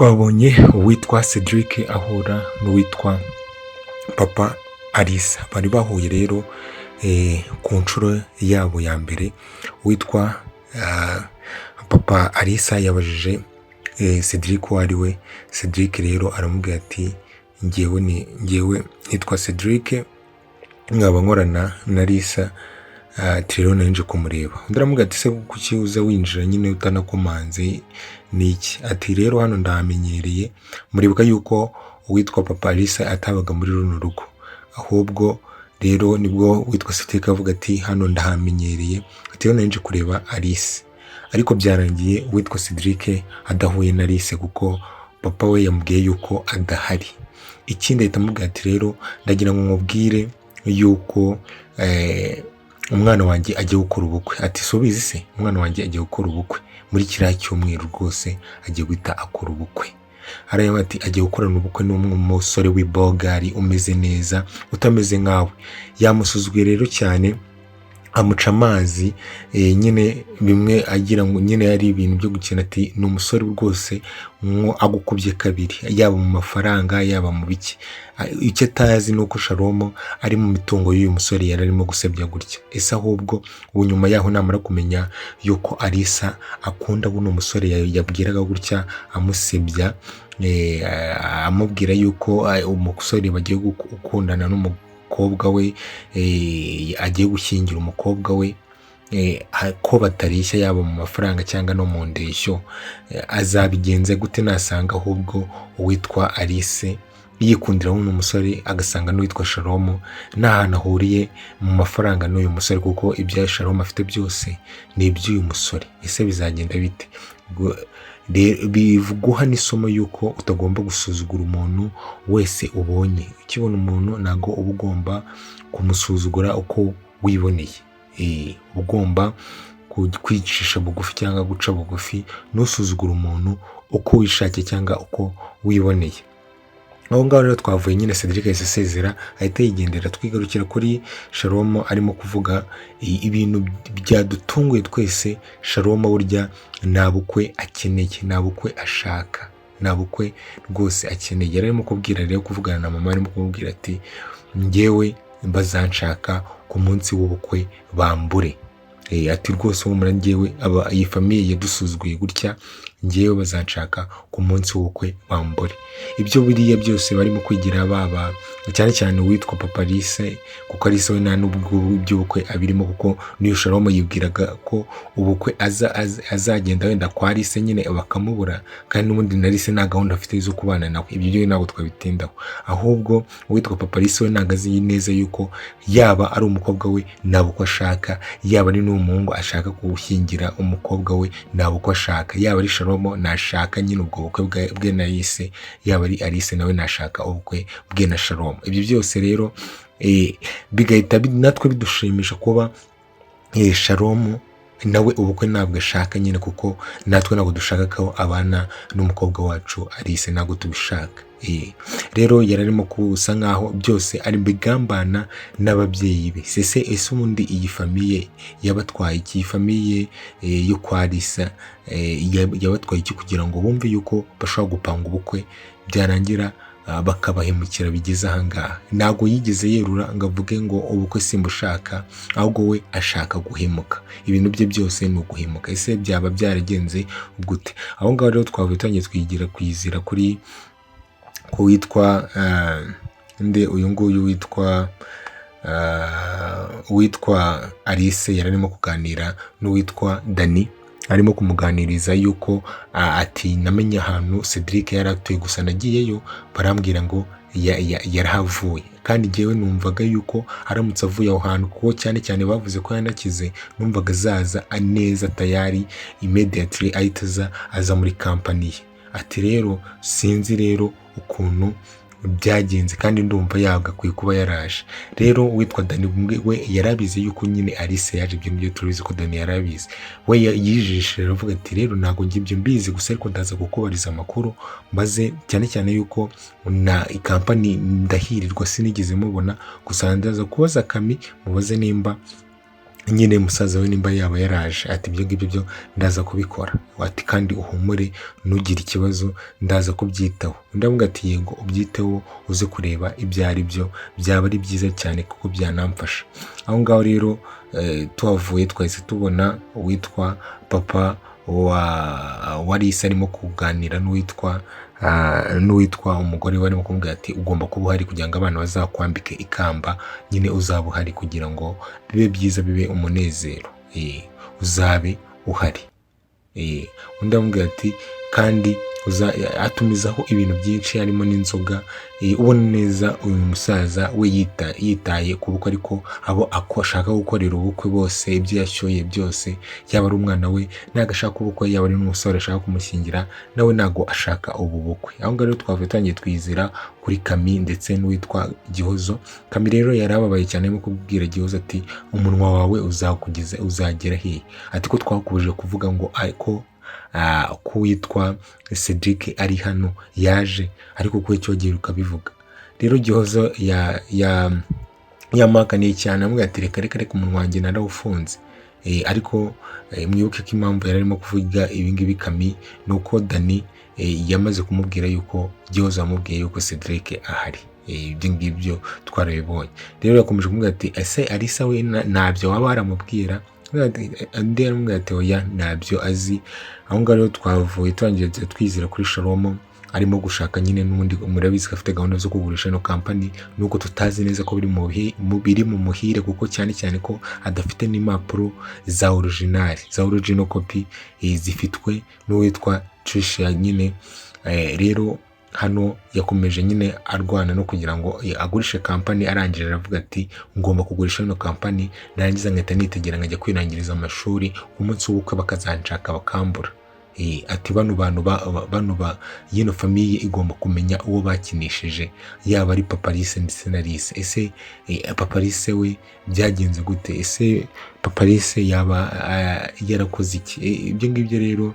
Twabonye uwitwa Cedric ahura n'uwitwa Papa Alisa. Bari bahuye rero ku nshuro yabo ya mbere. Uwitwa Papa Alisa yabajije Cedric uwo ari we. Cedric rero aramubwira ati: "Ngewe ni ngewe nitwa Cedric, nkaba nkorana na Lisa." Ati: "Rero nari nje kumureba." Undi aramubwira ati: "Se kuki uza winjira nyine utanakomanze, ni iki?" Ati: "Rero hano ndahamenyereye." Muribuka yuko uwitwa Papa Alisa atabaga muri runo rugo. Ahubwo rero nibwo uwitwa Cedric avuga ati: "Hano ndahamenyereye." Ati: "Rero nari nje kureba Alice." Ariko byarangiye uwitwa Cedric adahuye na Alice, kuko papa we yamubwiye yuko adahari. Ikindi ahita amubwira ati: "Rero ndagira ngo nkubwire yuko umwana wanjye agiye gukora ubukwe." Ati: "Si ubizi se? Umwana wanjye agiye gukora ubukwe muri kiriya cyumweru rwose, agiye guhita akora ubukwe." Hariya ati: "Agiye gukorana ubukwe n'umusore w'ibogari umeze neza, utameze nkawe." Yamusuzuguye rero cyane, amuca amazi nyine bimwe agira ngo nyine yari ibintu byo gukina. Ati: "Ni umusore rwose nko agukubye kabiri, yaba mu mafaranga, yaba mu biki." Icyo atazi ni uko Shalomo ari mu mitungo y'uyu musore yari arimo gusebya gutya. Ese ahubwo ubu nyuma yaho namara kumenya yuko Alisa akunda buno musore yabwiraga gutya amusebya, amubwira yuko umusore bagiye gukundana n'umukobwa we, agiye gushyingira umukobwa we, ko batareshya yaba mu mafaranga cyangwa no mu ndeshyo, azabigenza gute nasanga ahubwo uwitwa Alice yikundira uno musore, agasanga n'uwitwa Shalomo nta hantu ahuriye mu mafaranga n'uyu musore, kuko ibya Shalomo afite byose ni iby'uyu musore? Ese bizagenda bite? Biguha n'isomo y'uko utagomba gusuzugura umuntu wese ubonye. Ukibona umuntu ntabwo uba ugomba kumusuzugura uko wiboneye. Uba ugomba kwicisha bugufi cyangwa guca bugufi, ntusuzugure umuntu uko wishakiye cyangwa uko wiboneye. Aho ngaho rero twavuye nyine, Cedric yahise asezera, ahita yigendera. Twigarukira kuri Shalomo arimo kuvuga ibintu byadutunguye twese. Shalomo burya nta bukwe akeneye, nta bukwe ashaka, nta bukwe rwose akeneye. Yari arimo kubwira rero, kuvugana na mama, arimo kumubwira ati: "Njyewe bazanshaka ku munsi w'ubukwe bambure." Ati: "Rwose humura, njyewe aba iyi famille yadusuzuguye gutya, njyewe bazanshaka ku munsi w'ubukwe bambure." Ibyo biriya byose barimo kwigira baba, cyane cyane uwitwa Papa Alice, kuko Alice we nta n'ubwo iby'ubukwe abirimo, kuko n'iyo Shalomo yibwiraga ko ubukwe azagenda wenda kwa Alice nyine bakamubura, kandi n'ubundi na Alice nta gahunda afite zo kubana nawe. Ibyo byo ntabwo twabitindaho. Ahubwo uwitwa Papa Alice we ntabwo azi neza yuko yaba ari umukobwa we nta bukwe ashaka, yaba ari n'umuhungu ashaka gushyingira umukobwa we nta bukwe ashaka, yaba ari Shalomo nashaka nyine ubwo bukwe bwe na Alice, yaba ari Alice nawe nashaka ubukwe bwe na Shalomo. Ibyo byose rero bigahita natwe bidushimisha kuba Shalomo nawe ubukwe ntabwo ashaka nyine, kuko natwe ntabwo dushaka ko abana n'umukobwa wacu Alice, ntabwo tubishaka. Rero yari arimo kusa nkaho byose ari bigambana n'ababyeyi be. Sese ese ubundi iyi famille yabatwaye iki? Iyi famille yo kwa Lisa yabatwaye iki kugira ngo bumve yuko bashobora gupanga ubukwe, byarangira bakabahemukira bigeze ahangaha? Ntabwo yigeze yerura ngo avuge ngo ubukwe simbushaka, ahubwo we ashaka guhemuka. Ibintu bye byose ni uguhemuka. Ese byaba byaragenze gute? Aho ngaho rero twavuye, tutangiye twigira kwizira kuri ku witwa nde, uyu nguyu witwa Alice. Yari arimo kuganira n'uwitwa Dani, arimo kumuganiriza yuko ati: "Namenye ahantu Cedric yari atuye, gusa nagiyeyo barambwira ngo yarahavuye, kandi njyewe numvaga yuko aramutse avuye aho hantu, kuko cyane cyane bavuze ko yanakize, numvaga azaza neza tayari, immediately ahita aza muri company ye." Ati: "Rero sinzi rero ukuntu byagenze, kandi ndumva yagakwiye kuba yaraje." Rero uwitwa Dani we yarabizi yuko nyine Alice yaje. Ibyo ngibyo turabizi ko Dani yarabizi. We yijishije aravuga ati: "Rero ntabwo njye ibyo mbizi gusa, ariko ndaza kukubariza amakuru maze, cyane cyane yuko na company ndahirirwa sinigeze mubona, gusa ndaza kubaza Kami mubaze nimba Nyine musaza we nimba yaba yaraje, ati ibyo ngibyo byo ndaza kubikora, ati kandi uhumure, ntugire ikibazo, ndaza kubyitaho. Undi avuga ati yego, ubyiteho, uze kureba ibyo ari byo, byaba ari byiza cyane kuko byanamfasha. Aho ngaho rero tuhavuye, twahise tubona uwitwa papa wa Alice arimo kuganira n'uwitwa umugore we, arimo kumubwira ati ugomba kuba uhari kugira ngo abana bazakwambike ikamba, nyine uzaba uhari kugira ngo bibe byiza, bibe umunezero, uzabe uhari. Undi aramubwira ati kandi atumizaho ibintu byinshi harimo n'inzoga. Ubona neza uyu musaza we yitaye ku bukwe, ariko abo ashaka gukorera ubukwe bose, ibyo yashoye byose, yaba ari umwana we ntabwo ashaka ubukwe, yaba ari n'umusore ashaka kumushyingira nawe ntabwo ashaka ubu bukwe. Aho ngaho rero twavuye tangiye twizira kuri Kami ndetse n'uwitwa Gihozo. Kami rero yari ababaye cyane, arimo kubwira Gihozo ati umunwa wawe uzakugeza uzagera hehe? Ati ko twakubujije kuvuga ngo ko witwa Cedric ari hano yaje, ariko kuko icyo gihe ukabivuga. Rero Gihozo yamuhakaniye cyane, amubwira ati reka reka reka, umunwa wanjye narawufunze. Ariko mwibuke ko impamvu yari arimo kuvuga ibi ngibi Kami ni uko Dani yamaze kumubwira yuko Gihozo yamubwiye yuko Cedric ahari. Ibyo ngibyo twarabibonye. Rero yakomeje kumubwira ati ese Alisa we ntabyo waba waramubwira? Undi aramubwira ati oya, ntabyo azi. Aho ngaho rero twavuye turangiye twizera kuri Shalomo arimo gushaka nyine n'ubundi, murabizi ko afite gahunda zo kugurisha ino kampani, nubwo tutazi neza ko biri mu muhire, kuko cyane cyane ko adafite n'impapuro za original, za original copy, zifitwe n'uwitwa Tricia nyine. Rero hano yakomeje nyine arwana no kugira ngo agurishe kampani. Arangije aravuga ati ngomba kugurisha ino kampani, narangiza nkahita nitegera nkajya kwirangiriza amashuri, ku munsi w'ubukwe bakazanshaka bakambura. Ati bano bantu bano ba yino famille igomba kumenya uwo bakinishije, yaba ari Papa Alice ndetse na Alice. Ese Papa Alice we byagenze gute? Ese Papa Alice yaba yarakoze iki? Ibyo ngibyo rero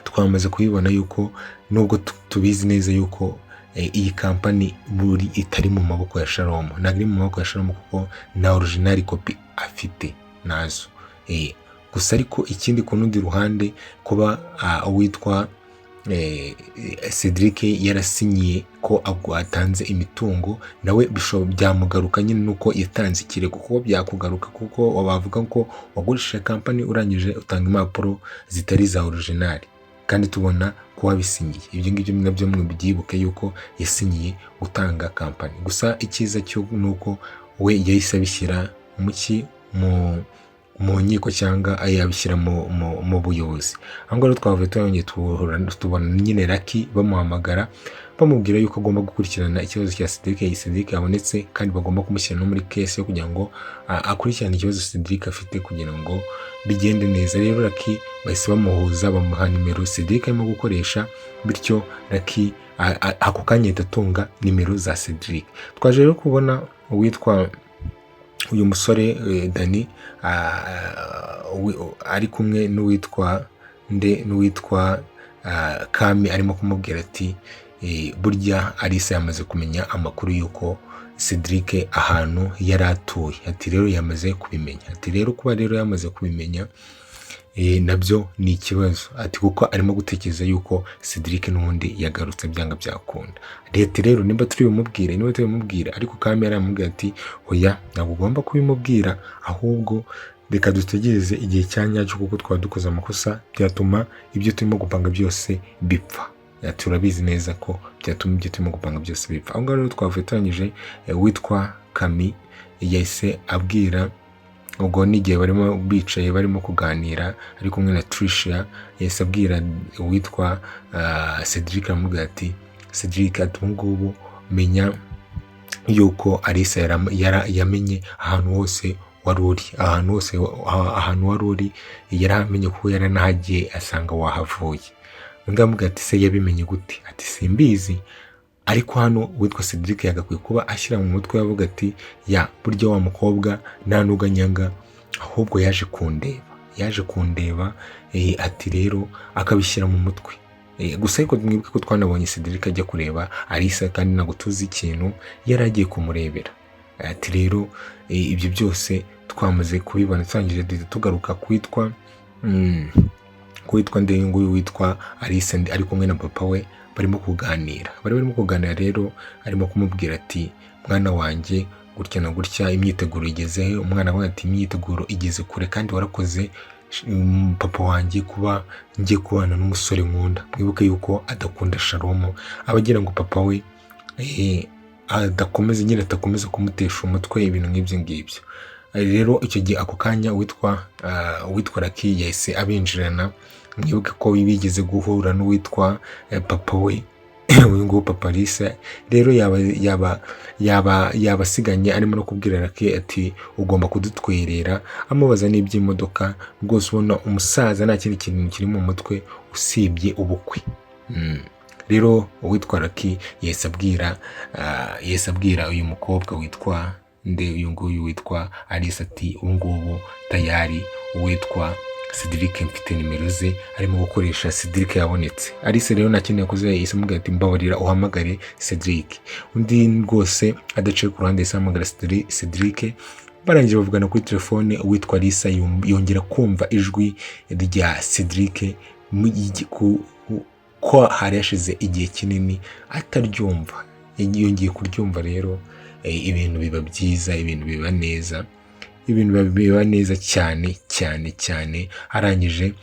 twamaze kubibona yuko nubwo tubizi neza yuko iyi kampani buri itari mu maboko ya Shalom, ntabwo iri mu maboko ya Shalom kuko nta original copy afite nazo. Gusa ariko ikindi, ku rundi ruhande, kuba uwitwa Cedric yarasinyiye ko atanze imitungo, nawe byamugaruka nyine nuko yatanze ikirego, kuko byakugaruka kuko bavuga ko wagurishije kampani urangije utanga impapuro zitari za original, kandi tubona ko wabisinyiye. Ibyo ngibyo nabyo mubyibuke yuko yasinyiye gutanga kampani. Gusa icyiza cyo ni uko we yahise abishyira mu nkiko cyangwa yabishyira mu buyobozi. Aho ngaho rero twavuye turongeye tubona nyine Lucky bamuhamagara, bamubwira yuko agomba gukurikirana ikibazo cya Cedric. Cedric yabonetse kandi bagomba kumushyira no muri case yo kugira ngo akurikirane ikibazo Cedric afite kugira ngo bigende neza. Rero Lucky bahise bamuhuza, bamuha nimero Cedric arimo gukoresha, bityo Lucky ako kanya ahita atunga nimero za Cedric. Twaje rero kubona uwitwa uyu musore Dani ari kumwe n'uwitwa nde, n'uwitwa Kami, arimo kumubwira ati burya Alice yamaze kumenya amakuru y'uko Cedric ahantu yari atuye, ati rero yamaze kubimenya, ati rero kuba rero yamaze kubimenya nabyo ni ikibazo, ati kuko arimo gutekereza yuko Cedric n'ubundi yagarutse byanga byakunda. Leta rero nimba turi bumubwire, niba turi bumubwire, ariko Kami yaramubwira ati oya, ntabwo ugomba kubimubwira, ahubwo reka dutegereze igihe cya nyacyo, kuko twaba dukoze amakosa byatuma ibyo turimo gupanga byose bipfa. Turabizi neza ko byatuma ibyo turimo gupanga byose bipfa. Aho ngaho rero twavuye turangije, witwa Kami yahise abwira, ubwo n'igihe barimo bicaye barimo kuganira ari kumwe na Tricia, yahise abwira uwitwa Cedric, aramubwira ati Cedric, ati ubu ngubu menya yuko Alice yamenye ahantu hose wari uri, ahantu hose ahantu wari uri yaramenye, kuko yaranahagiye asanga wahavuye. Undi aramubwira ati se yabimenye gute? Ati simbizi. Ariko hano uwitwa Cedric yagakwiye kuba ashyira mu mutwe avuga ati ya burya wa mukobwa nta nubwo anyanga, ahubwo yaje kundeba, yaje kundeba. Ati rero akabishyira mu mutwe. Gusa ariko mwibuke ko twanabonye Cedric ajya kureba Alice, kandi ntabwo tuzi ikintu yari agiye kumurebera. Ati rero ibyo byose Twamaze kubibona, turangije duhita tugaruka kwitwa kuwitwa nde? Nguyu witwa Alice ari kumwe na papa we, barimo kuganira. Bari barimo kuganira rero, arimo kumubwira ati: "Mwana wanjye, gutya na gutya, imyiteguro igeze he?" Umwana we ati: "Imyiteguro igeze kure, kandi warakoze papa wanjye kuba ngiye kubana n'umusore nkunda." Mwibuke yuko adakunda Shalomo, aba agira ngo papa we adakomeza nyine, atakomeza kumutesha umutwe, ibintu nk'ibyo ngibyo. Rero icyo gihe, ako kanya, uwitwa Lucky yahise abinjirana. Mwibuke ko bigeze guhura n'uwitwa papa we, uyu nguyu papa Alice. Rero yaba yabasiganye, arimo no kubwira Lucky ati: "Ugomba kudutwerera," amubaza n'iby'imodoka. Rwose ubona umusaza nta kindi kintu kiri mu mutwe usibye ubukwe. Rero uwitwa Lucky yahise abwira uyu mukobwa witwa nde, uyu nguyu witwa Alice, ati: "Ubu ngubu tayari uwitwa Cedric mfite nimero ze arimo gukoresha. Cedric yabonetse." Alice rero nta kindi yakoze, yahise amubwira ati: "Mbabarira uhamagare Cedric." Undi rwose adaciye ku ruhande yahise ahamagara Cedric. Barangije bavugana kuri telefone. Uwitwa Alice yongera kumva ijwi rya Cedric ko hari hashize igihe kinini ataryumva. Yongeye kuryumva rero, ibintu biba byiza, ibintu biba neza, ibintu biba neza cyane cyane cyane. Arangije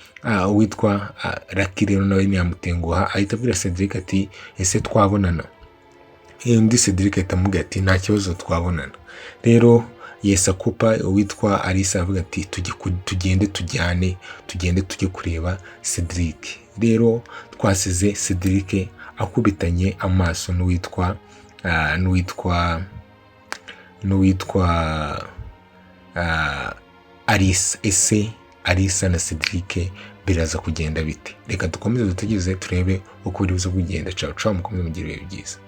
uwitwa Lucky rero nawe ntiyamutenguha, ahita abwira Cedric ati: "Ese twabonana?" Undi Cedric ahita amubwira ati: "Nta kibazo, twabonana." Rero yesa kupa uwitwa Alice, avuga ati: "Tugende tujyane, tugende tujye kureba Cedric." Rero twasize Cedric akubitanye amaso n'uwitwa Alice. Ese Alice na Cedric biraza kugenda bite? Reka dukomeze dutegereze turebe uko biri buze kugenda. Ciao ciao, mukomeze mugire ibihe byiza.